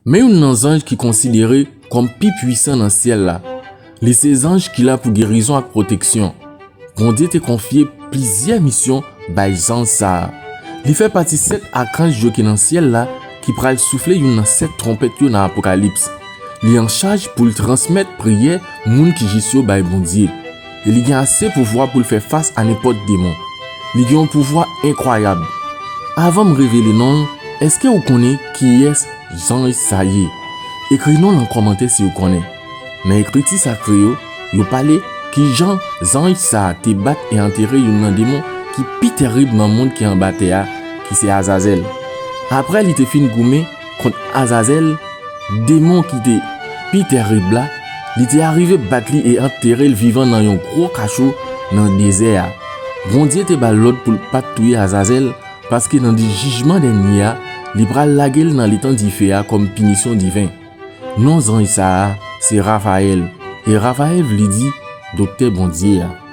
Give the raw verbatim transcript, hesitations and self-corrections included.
Men youn nan zanj ki konsidere kòm pi pwisan nan syèl la. Li se zanj ki la pou gerizon ak pwoteksyon. Bondye te konfye plizyè misyon bay zanj sa a. Li fè pati sèt akanj yo ki nan syèl la ki pral soufle youn nan sèt twonpèt yo nan Apokalips. Li an chaj pou l transmèt priyè moun ki jis yo bay Bondye. E li gen ase pouvwa pou l fè fas a nenpòt demon. Li gen yon pouvwa enkwayab. Avan m revele non l, èske w konnen kiyès zanj sa ye? Ekri non l nan kòmantè si w konnen. Nan ekriti sakre yo, yo pale kijan zanj sa a te bat e antere youn nan demon ki pi tèrib nan mond ki anba tè a, ki se Azazèl. Apre li te fin goumen kont Azazèl, demon ki te pi tèrib la, li te arive bat li e antere l vivan nan yon gwo kacho nan dezè a. Bondye te ba l lòd pou l pa t touye Azazèl, paske nan di jijman dènye a, li pral lage l nan letan dife a kòm pinisyon diven. Non zanj sa a se Rafayèl, e Rafayèl vle di Doktè Bondye a.